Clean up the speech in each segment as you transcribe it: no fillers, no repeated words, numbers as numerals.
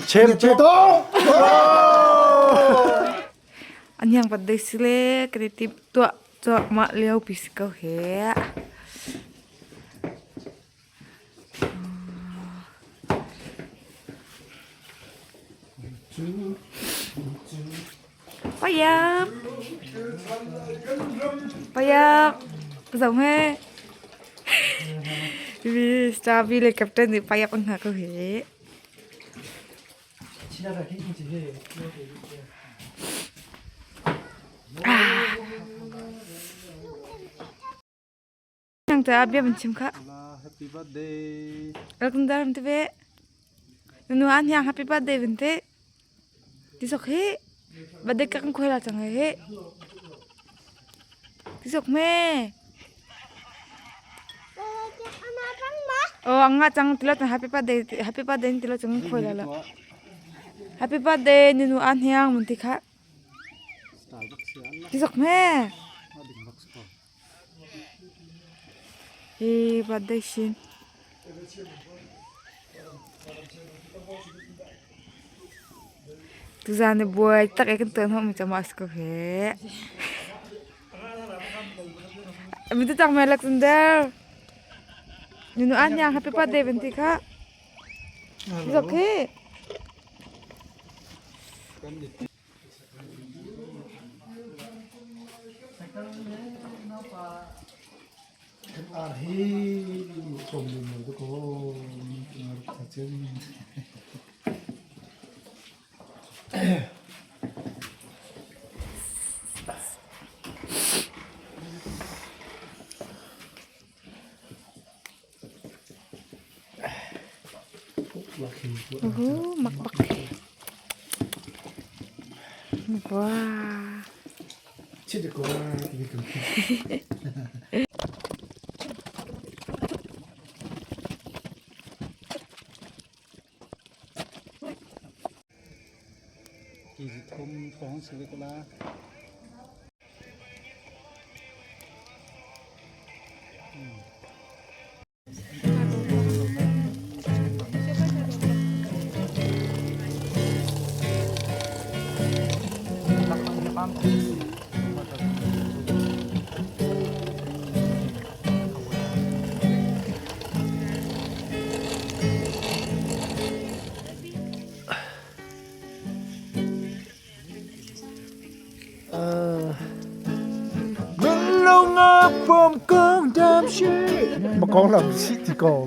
Chem che to. An hiang pat dei sile kan i timh tuah cuahmah lio pi si ko he. Payap. Payap. Zong he. Vì Stavi le captain nih payap an hngah ko hi. Nang ta bia ban chim kha. Happy birthday. Welcome daram te ve. Nunu an hiang happy birthday vin te. Ti sok hi. Birthday ka kan khoi la chang he. Ti sok me. Oh anga chang tilo chang happy birthday happy birthday tilo chang khoi la la. Happy birthday nunu an hiang mun ti kha. Ti sok me. Hi birthday sin. Tuzaan i buai tak i kan tuan hawk mi cu mah a si ko hih. Mi tu cang me Alexander. Nunu an yang happy birthday van ti kha. Zok hi. Ar hi tlawm lem lo dakaw rak cun. Mak bak. Wah. Thum thong si ve ko la. Makong lam si ti ko.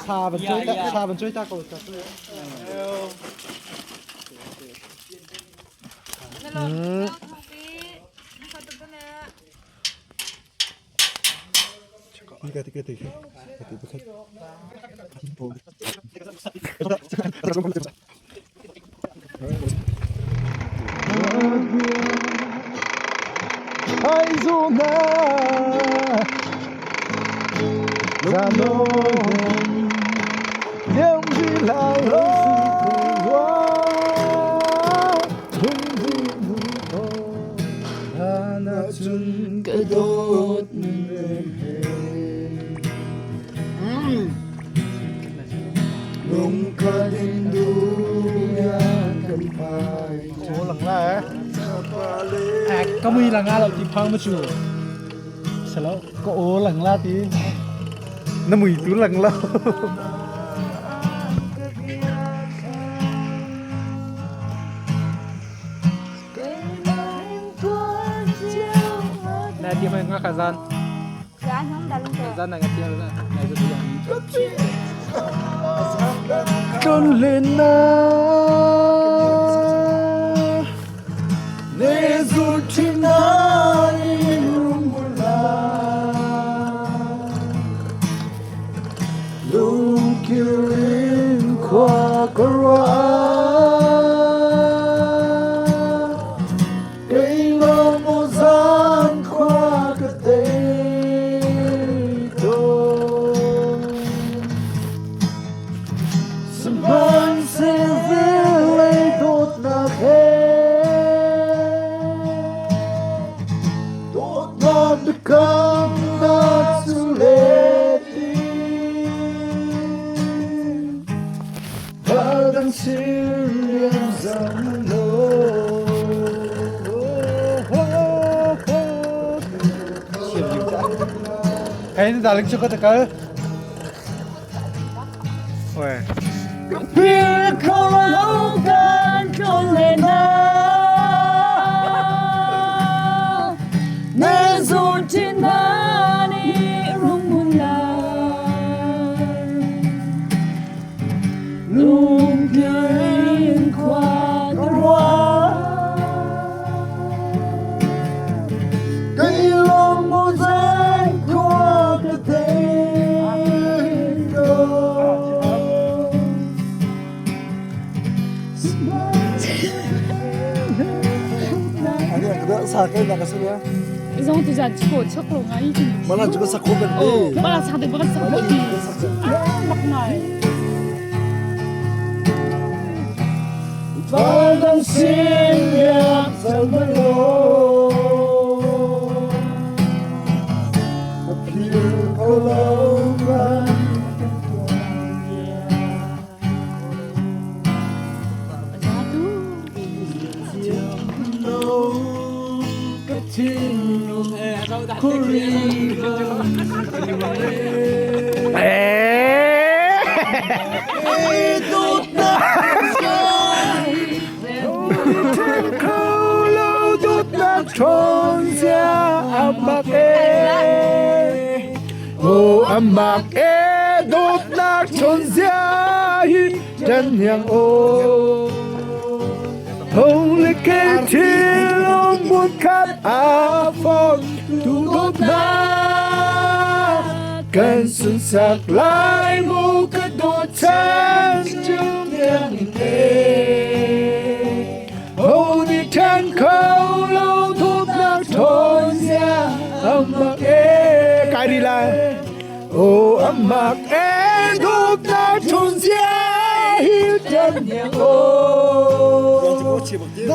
Sa ban chơi ta ko ta. Ka mui lang lo ti phang ma chu salo ka o lang la ti Na mui tu lang lo. Na ti mai nga ka zan zan na nga ti na na zu yang Con lên na. Hey, na darling chu ka ta kal. Oi. Zong tu zan chu chok lo ngai chi. Mala chu ka sakho kan te. Mala sak de baka sak ko ti. Ah mak ngai. Valdang sin yak salmalo Appear kolongan Amak e dawtnak chawnzia hi ṭan o. Holy ke thil mun khat a phong tu dawtnak kan sunsak lai mu ka dawt chan chung tiang in e. Holy ṭan kho lo dawtnak chawnzia amak e kai ri lai. O amak e dawtnak chawnzia hi ṭan o.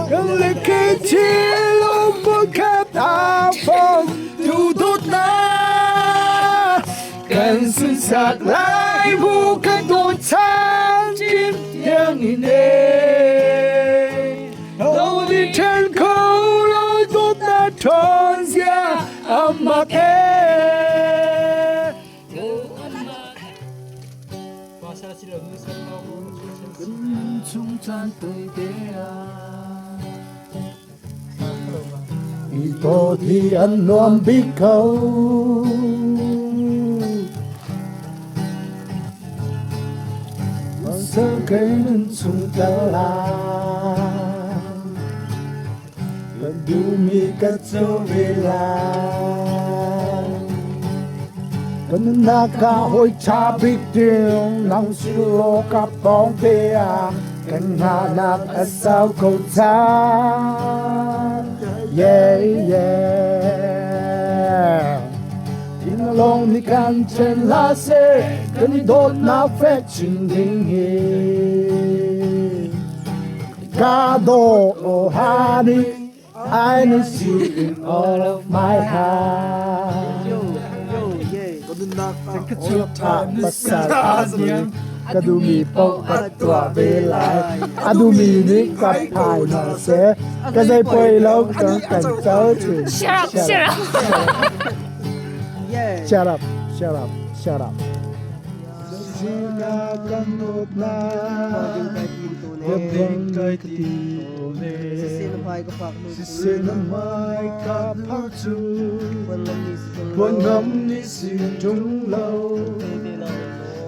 Kan le ke thil mun khat a phong tu dawtnak kan sunsak lai mu ka dawt chan chin tiang in e. Holy ṭan kho lo dawtnak ṭhawnzia amak e. Chung chan tôi te I to thi an nuam bik ko. Sa kai nun chung ta la. Kan du mi ka chu ve la. Kan na ka hoi cha bik ding nang si lo ka pong te a kan ha nak a sao ko cha. Yeah yeah. Tin long ni kan chen la se kan ni dot na fe chin ding hi. Ka do o honey I need you in all of my heart. Kadumi po katwa belai adumi ni kapai na se kazai poi lo kan kan chau chu. Shut up, shut up. Shut up, shut up, shut up.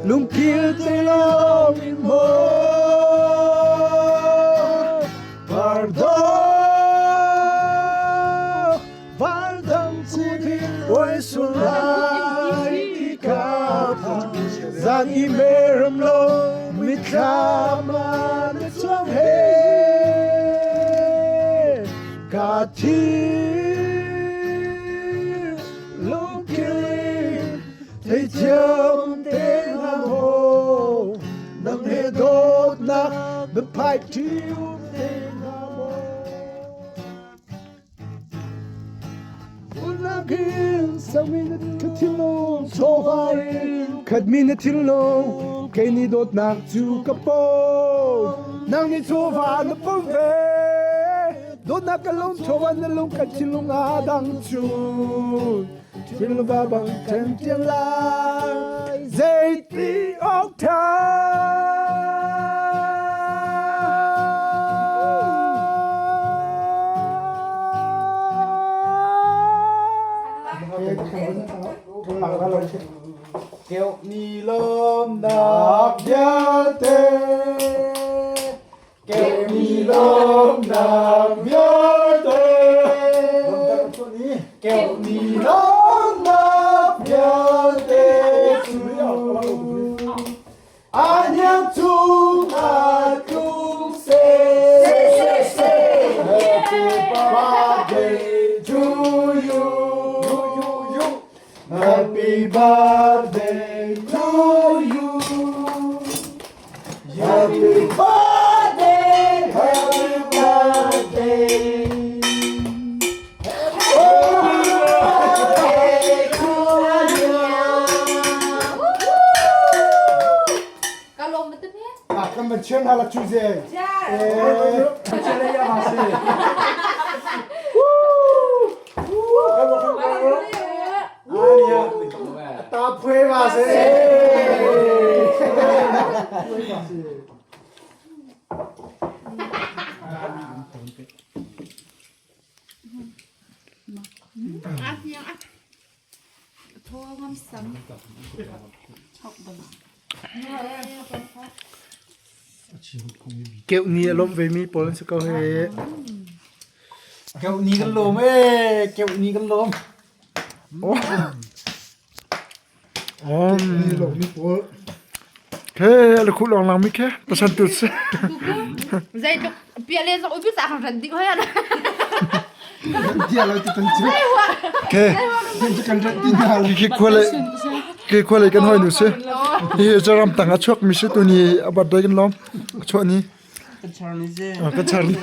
Lungkil te lo min mo Pardo Valdang kutin oi sulai ti ka Zan i meram lo mitlama na chuang he Ka thi lungkil thei thiam te na ho nang he dot na the pai tiu te na mo Unagin sa minute katilong sofain kat minute tilong kay ni dot nak chu kapo nang ni sofa na pumve. Dawtnak ka lung chawan na lung ka thinlung a dang cu thinlung va bang ṭhen tiang lai zeiti awk ṭha. Keuh ni lawmnak vialte Keuh lawmnak vialte Keuh ni lawmnak vialte cu Anyang cungah tlung seh Happy birthday to you Happy birthday to you Happy birthday, happy birthday. Happy birthday to you. Ka lawm na te Ah, kan van chian hala chu ze. Ta phuai ma se. Keuh ni a lawmh ve mi pawl an si ko hi. Keuh ni kan lawm ee, keuh ni kan lawm. Ni lawmh mi pawl. Khe a khu long lang mi khe pasan tu si. Zeitluk pia le zong upi sa kan ran ding hoi an. Dia lo ti tan chu. Khe. Kan ran ti na. Ki khwale ki khwale kan hoi nu si. Hi zaram tang a chuak mi si tu ni a birthday kan lom. Chuak ni. Kan char ni je. Kan char ni.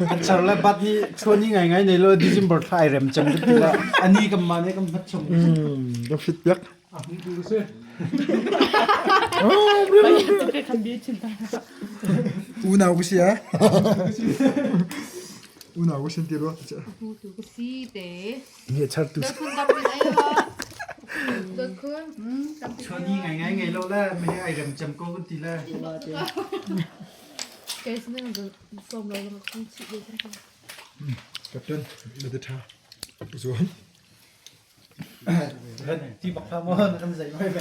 Kan char le bat ni chuan ni ngai ngai nei lo December thla ai rem chang ti la. Ani kam ma ne kam hat chung. Ka fit yak. Unau ku si ha. Unau ku sin ti ro. Tu si te. Ni char tu. Dot kun tam pin ai ha. Dot kun. Tam pin. Chuan ni ngai ngai ngai lo la me ai rem cham ko kan ti la. Cái này là som lo là không chịu được không. Captain, le tha. Zuan. Ti bak pha mo na kan zai mai ve.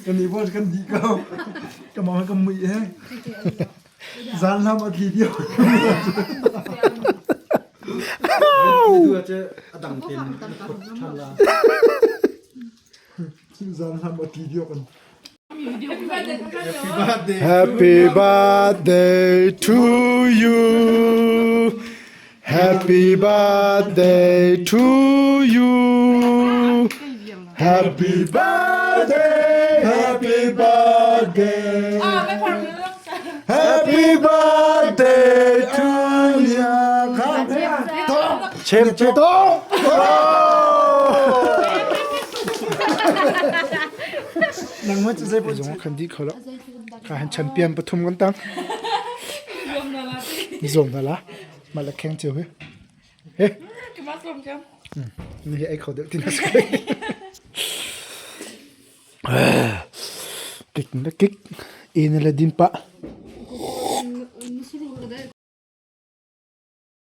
Kan i bol kan di ko. Ka mo ka mui he. Zan lam a thi dio. Tu che adang ten than la. Zan lam a thi dio kan. Happy birthday. Happy birthday to you. Happy birthday to you. Happy birthday, happy birthday. Happy birthday to you. Chem chem tong. Nang ma chu zai zong kan di kho lo. Ka han champion pathum kan tang. Zom na la. Ma la kheng chiu he. He. Ni ai kho deuh tin a si. Kik na kik. In le din pa.